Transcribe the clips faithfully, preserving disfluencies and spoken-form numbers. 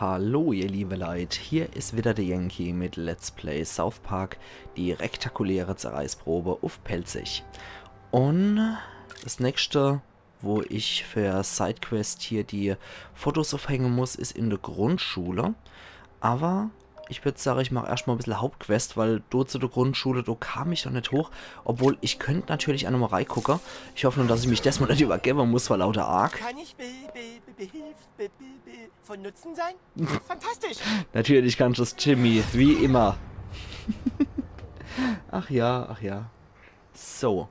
Hallo ihr liebe Leit, hier is wieder de Yankee mit Let's Play South Park, die rektakuläre Zerreißprobe uff Pälzisch. Un das nächste, wo ich für Sidequest hier die Fotos uffhänge muss, is in de Grundschule. Awwer ich würd sage, ich mach erscht mol e bissel Hauptquest, weil do zu de Grundschule, do kam ich noch net hoch. Obwohl, ich könnt natürlich aa nochmol reigucke. Ich hoff nur, dass ich mich desmol net übergewwe muss vor lauter Arg. Kann ich be, be, be, behilf, be, be, be, von Nutzen sein? Fantastisch! Natürlich kannst du's, Jimmy, wie immer. Ach ja, ach ja. So.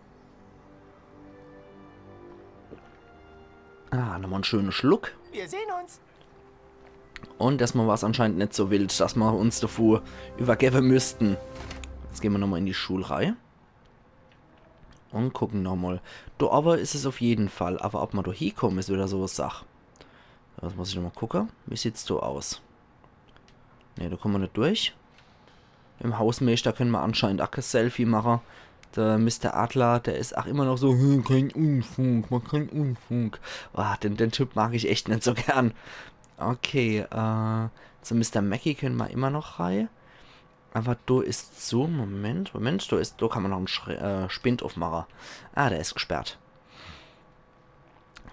Ah, nochmol en schöne Schluck. Wir sehen uns. Un desmol war's anscheinend net so wild, dass mer uns defu übergewwe müssten. Jetzt gehn mer nochmol in die Schul rei. Un gucken nochmol. Do owwe is es uff jeden Fall, awwer ob mer do hiekomme, is wieder so e Sach. Das muss ich nochmol gucke. Wie sieht's do aus? Ne, do komme mer net durch. Im Hausmeister könne mer anscheinend aa kä Selfie mache. De Mister Adler, der is aa immer noch so, „Hm, kein Unfug, mach kein Unfug.“ Ah, den, den Typ mag ich echt net so gern. Okay, äh, zu Mister Mackey könne mer immer noch rei. Awwer do is zu, Moment, Moment, do is, do kann mer noch en Schre äh, Spind uffmache. Ah, der is gesperrt.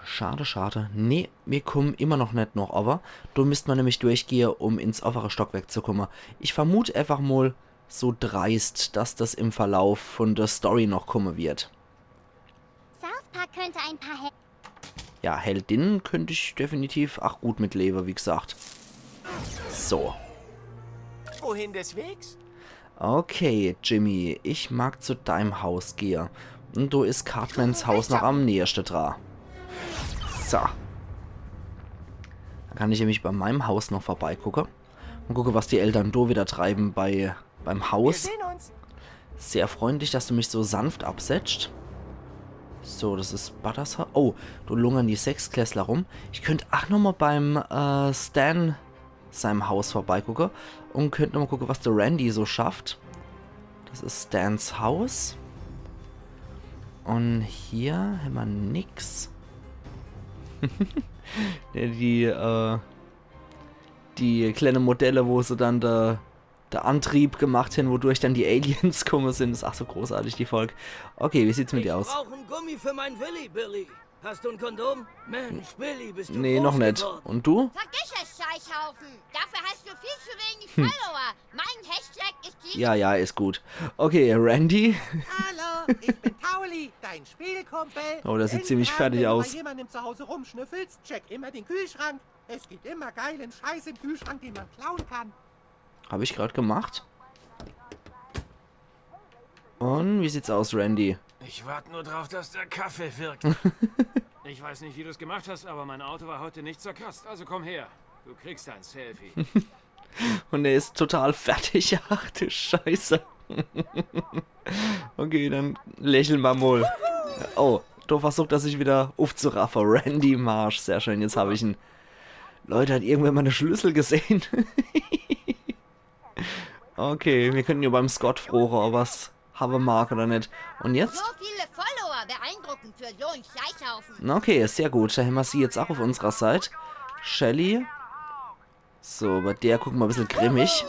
Schade, schade. Nee, mir kommen immer noch net noch, awwer do müsst mer nämlich durchgehe, um ins owwere Stockwerk zu komme. Ich vermut einfach mol so dreist, dass das im Verlauf von der Story noch komme wird. South Park könnte ein paar Hel- Ja, Heldinnen könnt ich definitiv aa gut mit lewe, wie gesagt. So. Wohin des Wegs? Okay, Jimmy, ich mag zu deim Haus gehe. Un do is Cartmans Haus noch am näheschte dra. So. Do kann ich nämlich bei meim Haus noch vorbeigucke. Un gucke, was die Eltern do wieder treibe bei, beim Haus. Wir sehen uns. Sehr freundlich, dass du mich so sanft absetzt. So, das is Butters Haus. Oh, do lungern die Sechstklässler rum. Ich könnt aa nochmol beim, äh, Stan seim Haus vorbeigucke un könnt nochmol gucke, was de Randy so schafft. Das is Stans Haus. Un hier hämmer nix. Ja, die, äh, die kleine Modelle, wo se dann der, der Antrieb gemacht hen, wodurch dann die Aliens komme sin, is aa so großartig, die Folg. Okay, wie sieht's mit dir aus? Ich brauch en Gummi für mein Willi, Billy. Hast du ein Kondom? Mensch, Billy, bist du groß geworden. Nee, noch net. Un du? Vergiss es, Scheißhaufen. Dafür hast du viel zu wenig Follower. Mein Hashtag ist die Ja, ja, is gut. Okay, Randy. Hallo, ich bin Pauli, dein Spielkumpel. Oh, der sieht ziemlich fertig aus. Denk dran, wenn du bei jemandem zu Hause rumschnüffelst, check immer den Kühlschrank. Es gibt immer geilen Scheiß im Kühlschrank, den man klauen kann. Hab ich grad gemacht. Un wie sieht's aus, Randy? Ich wart nur drauf, dass der Kaffee wirkt. Ich weiß nicht, wie du's gemacht hast, aber mein Auto war heute nicht zerkratzt. Also komm her. Du kriegst ein Selfie. Un er is total fertig. Ach du Scheiße. Okay, dann lächle mer mol. Oh, do versucht er sich wieder uffzuraffe. Randy Marsh, sehr schön, jetzt hab ich en. Leute, hat irgendwer meine Schlüssel gesehen? Okay, mir könnten jo beim Scott froche, ob er's hawwe mag oder net. Un jetzt? So viele Follower, beeindruckend für so en Scheißhaufen. Na okay, sehr gut. Do hämmer sie jetzt aa uff unserer Seit. Shelly. So, bei der gucke mer e bissel grimmig.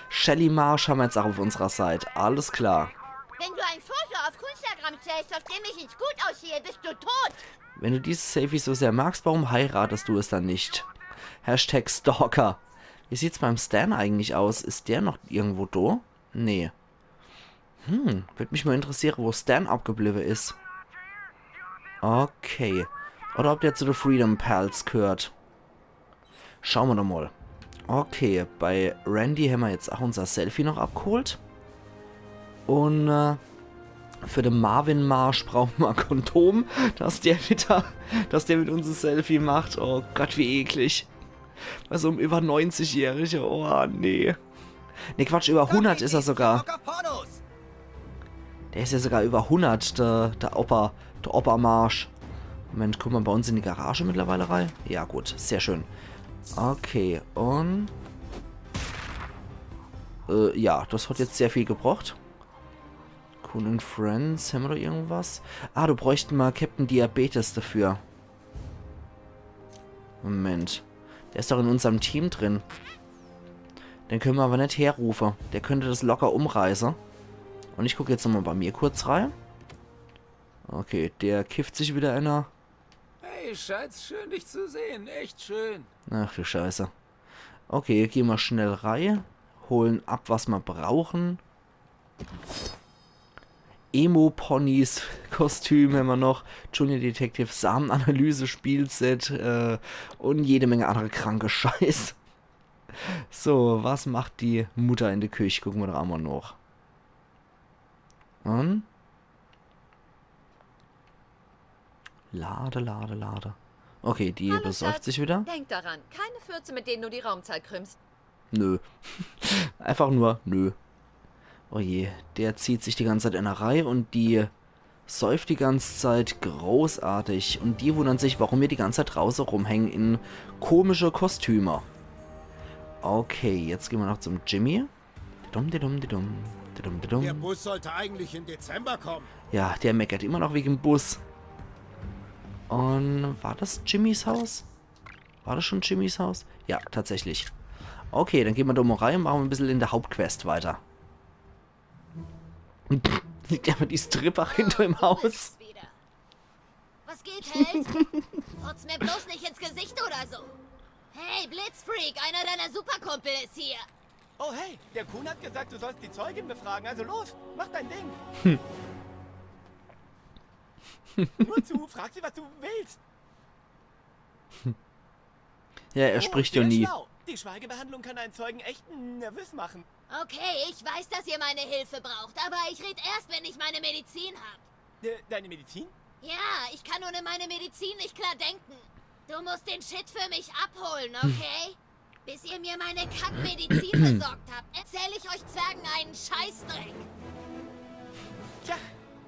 Shelly Marsh hämmer jetzt aa uff unserer Seit. Alles klar. Wenn du ein Foto auf Instagram stellst, auf dem ich nicht gut aussehe, bist du tot. Wenn du dieses Selfie so sehr magst, warum heiratest du es dann nicht? Hashtag Stalker. Wie sieht's beim Stan eigentlich aus? Is der noch irgendwo do? Nee. Hm, würd mich mol interessiere, wo Stan abgebliwwe is. Okay. Oder ob der zu de Freedom Pals g'hört. Schaue mer doch mol. Okay, bei Randy hämmer jetzt aa unser Selfie noch abg'holt. Un, äh, für de Marvin Marsh brauche mer e Kondom, dass der wieder, dass der mit uns e Selfie macht. Oh Gott, wie eklig. Bei so em über neunzigjährige, oh nee. Nee, Quatsch, über hundert is er sogar. Der is jo sogar über hundert, der, der Opa, der Opa Marsh. Moment, gucke mer bei uns in die Garage mittlerweile rei? Ja, gut, sehr schön. Okay, un, äh, ja, das hat jetzt sehr viel gebracht. Cool and Friends, hämmer do irgendwas? Ah, do bräuchte mer Captain Diabetes dafür. Moment. Der is doch in unserm Team drin. Den könne mer awwer net herrufe. Der könnt des locker umreiße. Un ich guck jetzt nochmol bei mir kurz rei. Okay, der kifft sich widder eener. Hey, Schatz, schön dich zu sehen. Echt schön. Ach du Scheiße. Okay, gehn mer schnell rei. Holen ab, was mer brauchen. Emo-Ponys Kostüm hämmer noch. Junior Detective, Samenanalyse-Spielset, äh, un jede Menge annere kranke Scheiß. So, was macht die Mutter in de Küch? Gucke mer doch emol noch. Un? Lade, lade, lade. Okay, die Hallo, besäuft Schatz. Sich widder. Denk daran, keine Fürze, mit denen du die Raumzeit krümmst. Nö. Einfach nur, nö. Oh je, der zieht sich die ganze Zeit in e Reih un die säuft die ganze Zeit. Großartig. Un die wundern sich, warum mer die ganze Zeit drauße rumhängen in komische Kostüme. Okay, jetzt gehn mer noch zum Jimmy. Didum, didum, didum. Didum, didum. Der Bus sollte eigentlich im Dezember kommen. Ja, der meckert immer noch wegem Bus. Un war des Jimmys Haus? War des schun Jimmys Haus? Ja, tatsächlich. Okay, dann gehn mer doch mol rei un mache e bissel in de Hauptquest weiter. Liegt einfach die Stripper hinter im Haus. Wieder. Was geht, Held? Furz mir bloß nicht ins Gesicht oder so. Hey, Blitzfreak, einer deiner Superkumpel ist hier. Oh hey, der Kuhn hat gesagt, du sollst die Zeugin befragen, also los, mach dein Ding. Nur zu, frag sie, was du willst. Ja, er Oh, spricht ja sehr nie. Schlau. Die Schweigebehandlung kann einen Zeugen echt nervös machen. Okay, ich weiß, dass ihr meine Hilfe braucht, aber ich red erst, wenn ich meine Medizin hab. Äh, deine Medizin? Ja, ich kann ohne meine Medizin nicht klar denken. Du musst den Shit für mich abholen, okay? Bis ihr mir meine Kackmedizin besorgt habt, erzähl ich euch Zwergen einen Scheißdreck. Tja,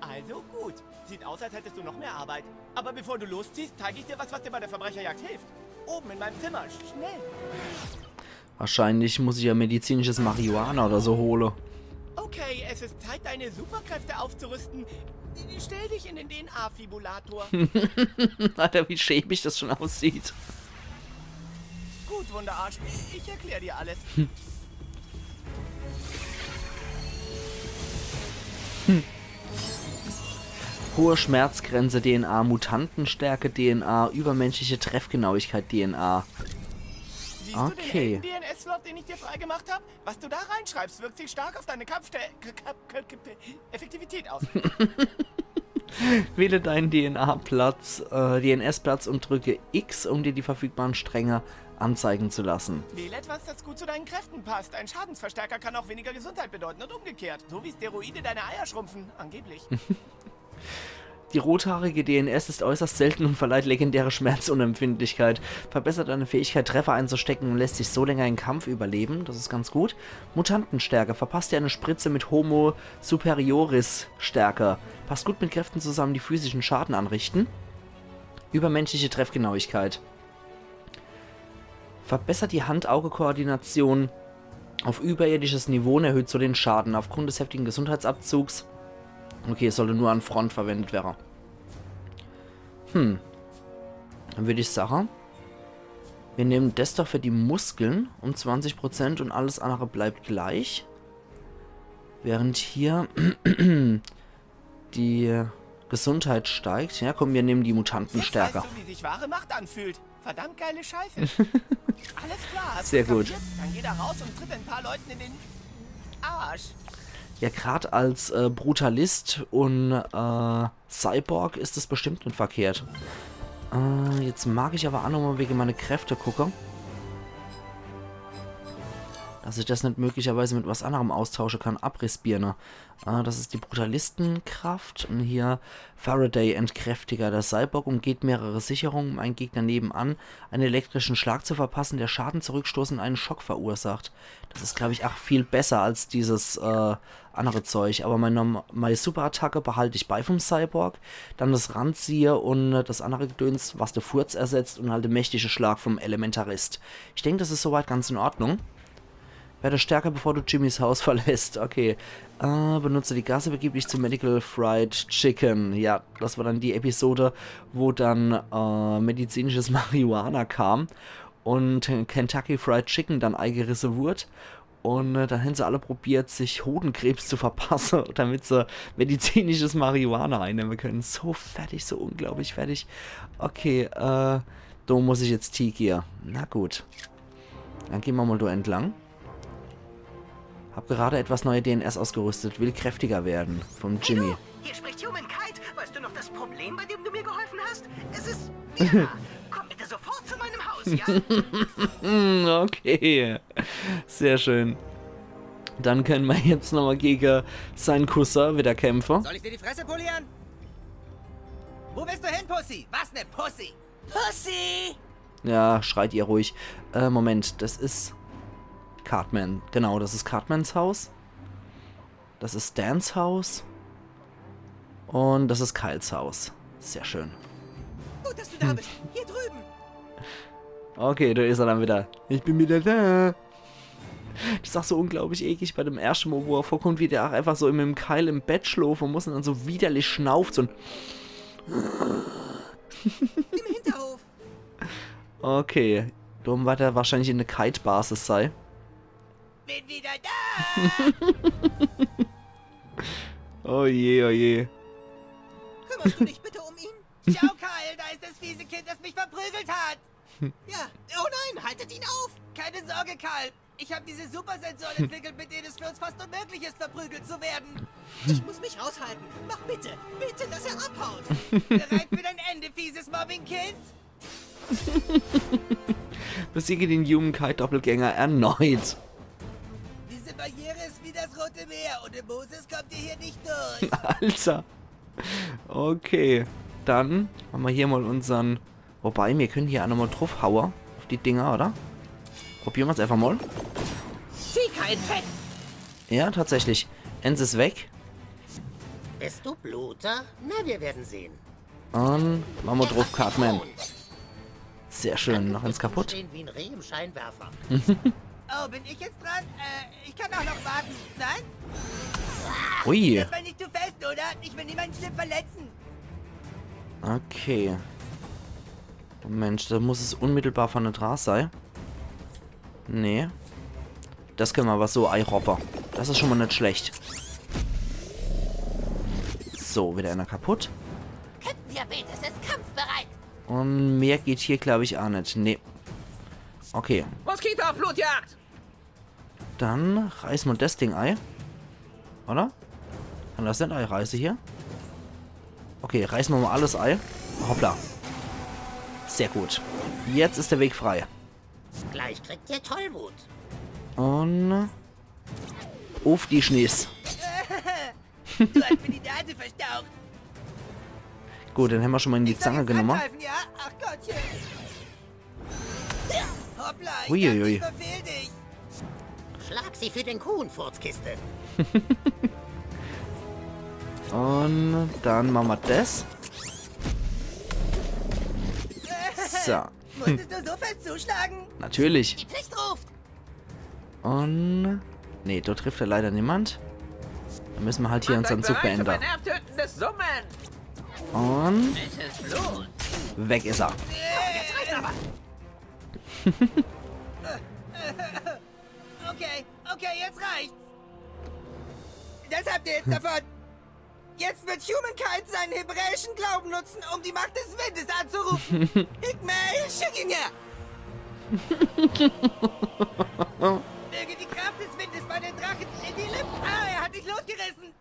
also gut. Sieht aus, als hättest du noch mehr Arbeit. Aber bevor du losziehst, zeige ich dir was, was dir bei der Verbrecherjagd hilft. Oben in meinem Zimmer, schnell. Wahrscheinlich muss ich ja medizinisches Marihuana oder so hole. Okay, es ist Zeit, deine Superkräfte aufzurüsten. Stell dich in den D-N-A-Fibulator. Alter, wie schäbig das schon aussieht. Gut, Wunderarsch, ich erkläre dir alles. Hohe Schmerzgrenze D N A, Mutantenstärke D N A, übermenschliche Treffgenauigkeit D N A. Siehst Okay. du den D N S-Slot, den ich dir freigemacht habe? Was du da reinschreibst, wirkt sich stark auf deine Kampfstärke Effektivität aus. Wähle deinen D N A-Platz, äh, D N S-Platz und drücke X, um dir die verfügbaren Stränge anzeigen zu lassen. Wähle etwas, das gut zu deinen Kräften passt. Ein Schadensverstärker kann auch weniger Gesundheit bedeuten und umgekehrt. So wie Steroide deine Eier schrumpfen, angeblich. Die rothaarige D N S ist äußerst selten und verleiht legendäre Schmerzunempfindlichkeit. Verbessert deine Fähigkeit, Treffer einzustecken und lässt dich so länger im Kampf überleben. Das ist ganz gut. Mutantenstärke. Verpasst dir eine Spritze mit Homo Superioris Stärke. Passt gut mit Kräften zusammen, die physischen Schaden anrichten. Übermenschliche Treffgenauigkeit. Verbessert die Hand-Auge-Koordination auf überirdisches Niveau und erhöht so den Schaden aufgrund des heftigen Gesundheitsabzugs. Okay, es sollte nur an Front verwendet werden. Hm. Dann würde ich sagen, wir nehmen das doch für die Muskeln um zwanzig Prozent und alles andere bleibt gleich. Während hier die Gesundheit steigt. Ja, komm, wir nehmen die Mutantenstärke. Jetzt weißt du, wie sich wahre Macht anfühlt. Verdammt geile Scheiße. Alles klar, hast Sehr du's gut. Kapiert? Dann geh da raus und tritt ein paar Leuten in den Arsch. Ja, grad als äh, Brutalist und äh, Cyborg ist es bestimmt net verkehrt. Äh, jetzt mag ich aber auch nochmal wegen meine Kräfte gucke. Dass ich das net möglicherweise mit was anderem austausche kann. Abrissbirne. Äh, das ist die Brutalistenkraft. Und hier Faraday-Entkräftiger. Der Cyborg umgeht mehrere Sicherungen, um einen Gegner nebenan einen elektrischen Schlag zu verpassen, der Schaden zurückstoßen und einen Schock verursacht. Das ist, glaube ich, auch viel besser als dieses äh, andere Zeug. Aber mein, Norm- meine Superattacke behalte ich bei vom Cyborg. Dann das Randziehe und äh, das andere Gedöns, was de Furz ersetzt und halt der mächtige Schlag vom Elementarist. Ich denke, das ist soweit ganz in Ordnung. Werde stärker, bevor du Jimmys Haus verlässt. Okay. Äh, benutze die Gasse, begib dich zu Medical Fried Chicken. Ja, das war dann die Episode, wo dann äh, medizinisches Marihuana kam. und Kentucky Fried Chicken dann eigerisse wurd. Und äh, dann hän se alle probiert, sich Hodenkrebs zu verpasse, damit se medizinisches Marihuana einnemme können. So fertig, so unglaublich fertig. Okay, äh, do muss ich jetzt hiegehe. Na gut. Dann gehn mer mal do entlang. Hab gerade etwas neue D N S ausgerüstet, will kräftiger werden. Vom Jimmy. Hier spricht Human Kite. Weißt du noch das Problem, bei dem du mir geholfen hast? Es ist... Ja, komm bitte sofort zu meinem Haus, ja? Hm, okay. Sehr schön. Dann können mer jetzt nochmal gege sein Cousin wieder kämpfe. Soll ich dir die Fresse polieren? Wo willst du hin, Pussy? Was ne Pussy? Pussy! Ja, schreit ihr ruhig. Äh, Moment, das is Cartman. Genau, das is Cartmans Haus. Das is Dans Haus. Und das is Kyles Haus. Sehr schön. Gut, dass du da bist. Hier drüben. Okay, do is er dann wieder. Ich bin wieder da. Das is auch so unglaublich eklig bei dem erschte Mal, wo er vorkommt, wie der auch einfach so im, im Kyle im Bett schlofe muss und dann so widerlich schnauft. So ein Im Hinterhof. Okay, drum werd er wahrscheinlich in de Kite-Basis sei. Bin wieder da. Oh je, oh je. Kümmerst du dich bitte um ihn? Schau, Kyle, da ist das fiese Kind, das mich verprügelt hat. Ja, oh nein, haltet ihn auf. Keine Sorge, Kyle. Ich habe diese Supersensoren entwickelt, mit denen es für uns fast unmöglich ist, verprügelt zu werden. Ich muss mich raushalten. Mach bitte, bitte, dass er abhaut. Bereit für dein Ende, fieses Mobbing-Kind? Besiege den Human Kite Doppelgänger erneut. Diese Barriere ist wie das Rote Meer. Ohne Moses kommt ihr hier nicht durch. Alter. Okay. Dann mache mer hier mal unsern. Wobei, mir können hier auch nochmal drauf haue. Auf die Dinger, oder? Probiere mer's einfach mal. Zieh kein Fett. Ja, tatsächlich. Ens is weg. Bist du Bluter? Na, wir werden sehen. Und mache mer drauf, Cartman. Sehr schön, noch ens kaputt. Stehen wie ein Reh im Scheinwerfer. Oh, bin ich jetzt dran? Äh, ich kann auch noch warten. Nein? Ui. Das war nicht zu fest, oder? Ich will niemanden schlimm verletzen. Okay. Mensch, do muss es unmittelbar vorne dra sei. Nee. Das können mer aber so eiroppe. Das is schon mal net schlecht. So, wieder einer kaputt. Captain Diabetes ist kampfbereit. Und mehr geht hier, glaub ich, auch net. Nee. Okay, Moskito auf Blutjagd! dann reiß mer das Ding ei. Oder? Kann das net ei reiße hier? Okay, reiß mer mal alles ei. Hoppla. Sehr gut. Jetzt is der Weg frei. Gleich kriegt ihr Tollwut. Und auf die Schniss. Du hast mir die Nase verstaucht. Gut, dann hämmer schon mal in die Ich soll Zange jetzt genomme. Angreifen, ja? Ach Gottchen. Hoppla, ich Uiuiui. Dachte, ich verfehl dich. Schlag sie für den Kuh in Furzkiste. Und dann mache mer das. So. Musstest du so fest zuschlagen? Natürlich. Die Pflicht ruft. Und... Nee, dort trifft er leider niemand. Dann müsse mer halt hier unsern Zug Bereit für beende. ein nervtötendes Summen! Und... Es ist Blut! Weg is er. Okay, okay, jetzt reicht's. Das habt ihr jetzt davon. Jetzt wird Human Kite seinen hebräischen Glauben nutzen, um die Macht des Windes anzurufen. Hikmeh, schick ihn her. Möge die Kraft des Windes bei den Drachen in die Lüfte. Ah, er hat dich losgerissen.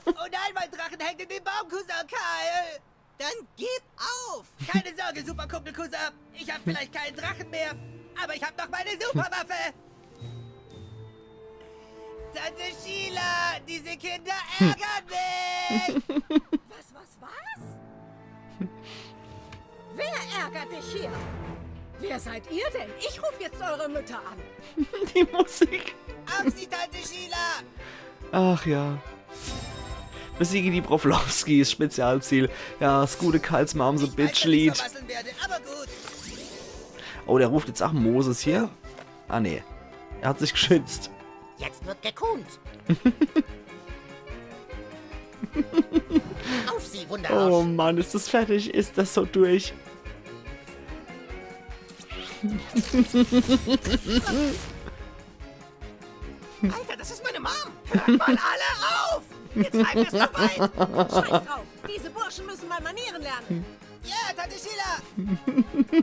Oh nein, mein Drachen hängt in dem Baum, Cousin Kyle. Dann gib auf. Keine Sorge, Superkumpel Cousin. Ich hab vielleicht keinen Drachen mehr, aber ich hab noch meine Superwaffe. Tante Sheila, diese Kinder ärgern mich. Was, was, was? Wer ärgert dich hier? Wer seid ihr denn? Ich rufe jetzt eure Mütter an. Die Musik. Auf sie, Tante Sheila. Ach ja. Besiege die Broflovskis, Spezialziel. Ja, das gute Kyles Mom's a Bitch Lied. Vermasseln werde, aber gut. Oh, der ruft jetzt auch Moses hier. Ah, nee. Er hat sich geschützt. Jetzt wird gekunt. Auf sie, Wunderarsch. Oh Mann, is das fertig? Is das so durch? Alter, das ist meine Mom! Hört mal alle auf! Wir treiben es zu weit! Scheiß drauf! Diese Burschen müssen mal Manieren lernen! Ja, Tante Sheila!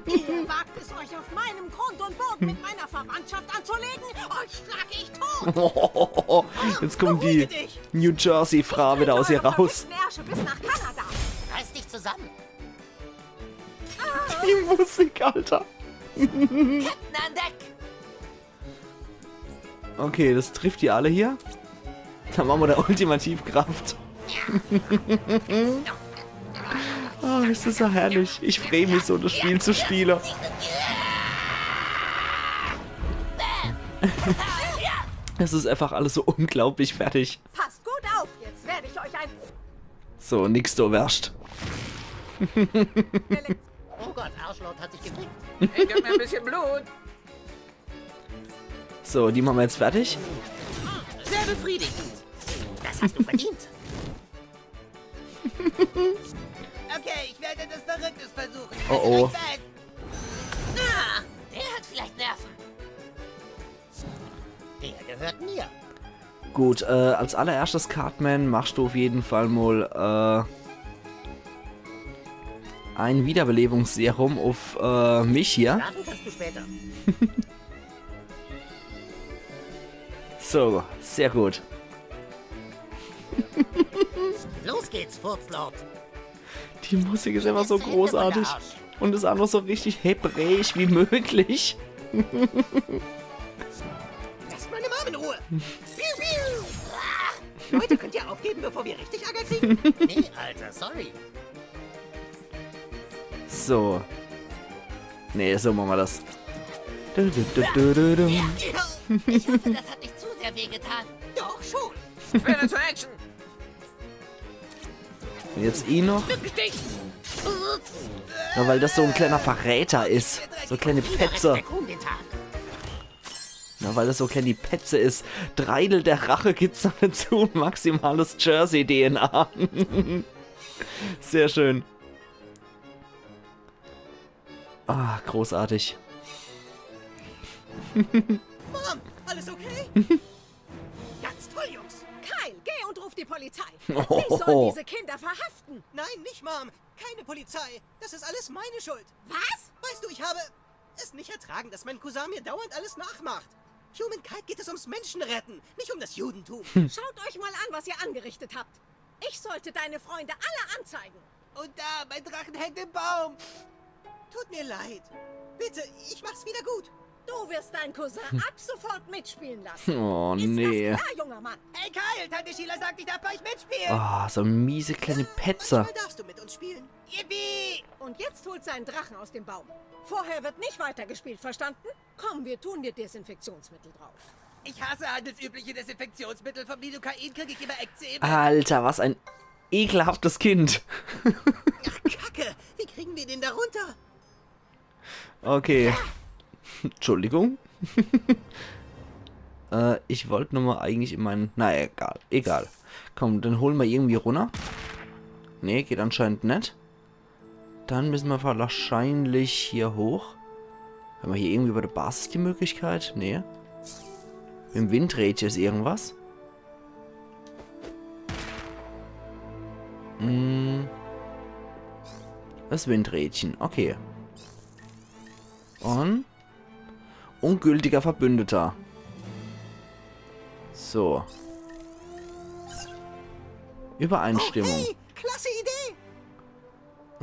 Ihr wagt es, euch auf meinem Grund und Boden mit meiner Verwandtschaft anzulegen? Euch schlag ich tot! Jetzt kommt die Beruhige dich! New Jersey Frau wieder aus ihr Eure raus. verfickten Ärsche bis nach Kanada! Reiß dich zusammen. Die Musik, Alter. Captain an Deck. Okay, das trifft die alle hier. Dann machen wir da Ultimativkraft. Oh, ist das so herrlich. Ich freue mich so, das Spiel zu spielen. Es ist einfach alles so unglaublich fertig. Passt gut auf, jetzt werde ich euch ein... So, nix do wärst. Oh Gott, Arschloch hat dich gefickt. Ich geb mir ein bisschen Blut. So, die machen wir jetzt fertig. Sehr befriedigend. Das hast du verdient. Okay, ich werde etwas Verrücktes versuchen. Oh, oh. Ich weiß. Ah, der hat vielleicht Nerven. Der gehört mir. Gut, äh, als allererstes, Cartman, machst du auf jeden Fall mal äh, ein Wiederbelebungsserum auf äh, mich hier. Schlafen kannst du später. So, sehr gut. Los geht's, Furzlord. Die Musik ist einfach so großartig. Und ist auch noch so richtig hebräisch wie möglich. Lasst meine Mom in Ruhe. Piu, piu. Leute, könnt ihr aufgeben, bevor wir richtig Ärger kriegen? Nee, Alter, sorry. So. Nee, so machen wir das. Du, du, du, du, du, du. Ich hoffe, das hat nicht zu sehr wehgetan. Doch schon. Schwere zu Action. Und jetzt ihn noch. Stich. Na, weil das so ein kleiner Verräter ist. So kleine Petze. Deckung den Tag. Na, weil das so kleine Petze ist. Dreidel der Rache gibt's noch dazu. Maximales Jersey-D N A. Sehr schön. Ah, großartig. Mom, alles okay? Ganz toll, Jungs. Kyle, geh und ruf die Polizei. Die sollen diese Kinder verhaften. Nein, nicht Mom. Keine Polizei. Das ist alles meine Schuld. Was? Weißt du, ich habe es nicht ertragen, dass mein Cousin mir dauernd alles nachmacht. Human Kite geht es ums Menschenretten, nicht um das Judentum. Schaut euch mal an, was ihr angerichtet habt. Ich sollte deine Freunde alle anzeigen. Und da, mein Drachen hängt im Baum. Tut mir leid. Bitte, ich mach's wieder gut. Du wirst deinen Cousin ab sofort mitspielen lassen. Oh, nee. Ist das klar, junger Mann? Hey Kyle, Tante Sheila sagt, ich darf bei euch mitspielen. Ah, so miese kleine Petzer. Manchmal darfst du mit uns spielen. Yippie! Und jetzt holt seinen Drachen aus dem Baum. Vorher wird nicht weitergespielt, verstanden? Komm, wir tun dir Desinfektionsmittel drauf. Ich hasse handelsübliche Desinfektionsmittel. Vom Lidocain krieg ich immer Ekzeme. Alter, was ein ekelhaftes Kind. Ach, Kacke. Wie kriegen wir den da runter? Okay. Entschuldigung. Äh, ich wollt nur mal eigentlich in meinen... Na, egal, egal. Komm, den holen wir irgendwie runter. Nee, geht anscheinend net. Dann müssen wir wahrscheinlich hier hoch. Haben wir hier irgendwie bei der Basis die Möglichkeit? Nee. Im Windrädchen ist irgendwas. Hm. Das Windrädchen, okay. Und ungültiger Verbündeter. So. Übereinstimmung. Hey, klasse Idee.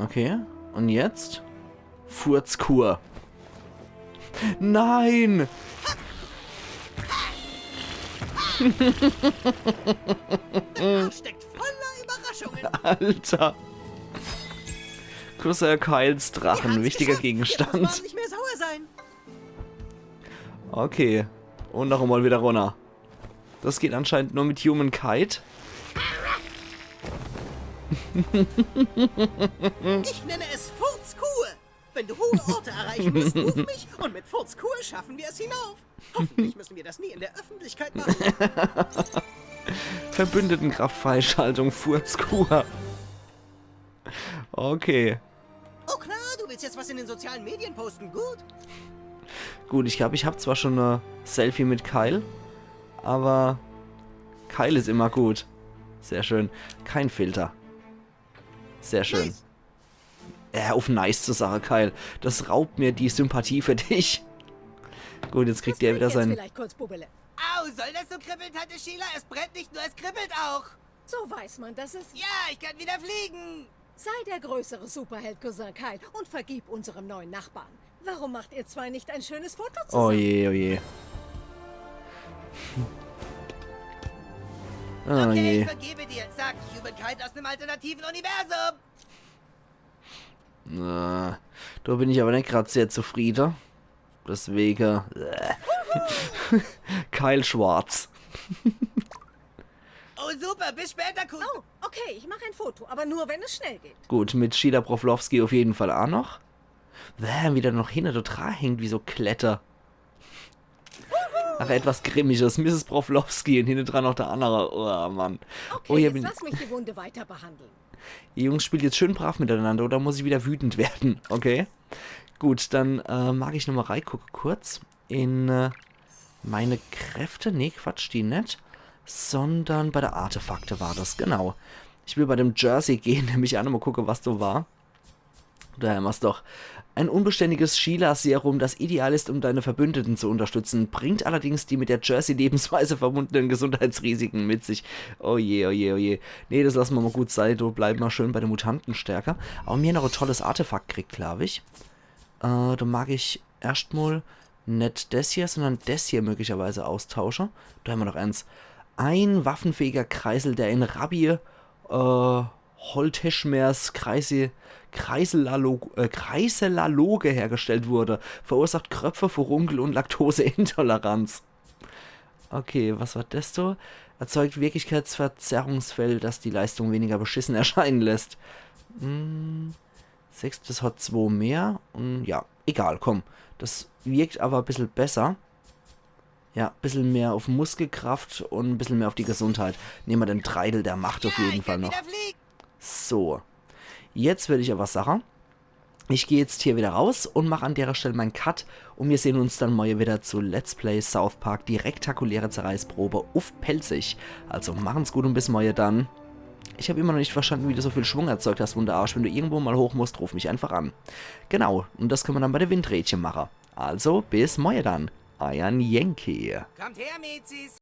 Okay. Und jetzt? Furzkur. Nein! Der Arsch steckt voller Überraschungen. Alter. Cousin Kyles Drachen, Wir haben's wichtiger geschafft. Jetzt muss Gegenstand. man nicht mehr sauer sein. Okay. Und noch einmal wieder runter. Das geht anscheinend nur mit Human Kite. Ich nenne es Furzkur. Wenn du hohe Orte erreichen musst, ruf mich und mit Furzkur schaffen wir es hinauf. Hoffentlich müssen wir das nie in der Öffentlichkeit machen. Verbündetenkraftfreischaltung, Furzkur. Okay. Oh klar, du willst jetzt was in den sozialen Medien posten, gut? Gut, ich glaab, ich hab zwar schon e Selfie mit Kyle, aber Kyle is immer gut. Sehr schön. Kein Filter. Sehr schön. Äh, uff nice zu sage, Kyle. Das raubt mir die Sympathie für dich. Gut, jetzt kriegt er wieder sein... Vielleicht kurz, Bubele. Au, soll das so kribbeln, Tante Sheila? Es brennt nicht nur, es kribbelt auch. So weiß man, dass es... Ja, ich kann wieder fliegen. Sei der größere Superheld, Cousin Kyle, und vergib unserem neuen Nachbarn. Warum macht ihr zwei nicht ein schönes Foto zusammen? Oh je, oh je. Oh je. Okay, ich vergebe dir. Sag, ich übe Kite aus einem alternativen Universum. Na, da bin ich aber net grad sehr zufriede. Deswege... Kyle Schwarz. Oh, super, bis später, Cousin. Oh, okay, ich mach ein Foto, aber nur, wenn es schnell geht. Gut, mit Sheila Broflovski auf jeden Fall auch noch. Wer wieder noch hinne do dra hängt wie so Klette. Ach, etwas Grimmiges. Misses Broflovski und hinne dran noch der andere. Oh, Mann. Okay, oh, jetzt lass mich die Wunde weiter behandeln. Die Jungs spielt jetzt schön brav miteinander, oder muss ich wieder wütend werden? Okay. Gut, dann äh, mag ich nochmal reigucke kurz in äh, meine Kräfte. Nee, Quatsch, die net. Sondern bei der Artefakte war das, genau. Ich will bei dem Jersey gehen, nämlich auch nochmal gucke, was do war. Do hämmer's doch. Ein unbeständiges Sheila-Serum, das ideal ist, um deine Verbündeten zu unterstützen, bringt allerdings die mit der Jersey-Lebensweise verbundenen Gesundheitsrisiken mit sich. Oh je, oh je, oh je. Nee, das lasse mer mal gut sei. Do bleibe mer schön bei der Mutantenstärke. Aber mir noch e tolles Artefakt kriegt, glaub ich. Äh, do mag ich erscht mal net des hier, sondern des hier möglicherweise austausche. Do hämmer noch eins. Ein waffenfähiger Kreisel, der in Rabbi äh, Holteschmers Kreise, Kreiselalo-, äh, Kreiselaloge hergestellt wurde, verursacht Kröpfe, Furunkel und Laktoseintoleranz. Okay, was war des do? Erzeugt Wirklichkeitsverzerrungsfeld, das die Leistung weniger beschissen erscheinen lässt. Hm, sechs, das hat zwo mehr. Und ja, egal, komm. Das wirkt aber e bissel besser. Ja, bissel mehr auf Muskelkraft und e bissel mehr auf die Gesundheit. Nehme mer den Dreidel der Macht auf jeden Fall noch. So. Jetzt will ich aber sache, ich geh jetzt hier wieder raus und mach an derer Stell mein Cut und mir sehn uns dann morje wieder zu Let's Play South Park, die rektakuläre Zerreißprobe uff Pälzisch. Also machen's gut und bis morje dann. Ich hab immer noch nicht verstanden, wie du so viel Schwung erzeugt hast, Wunderarsch. Wenn du irgendwo mal hoch musst, ruf mich einfach an. Genau, und das könne mer dann bei de Windrädche mache. Also, bis morje dann. Eiern Yankee. Kommt her, Mezis.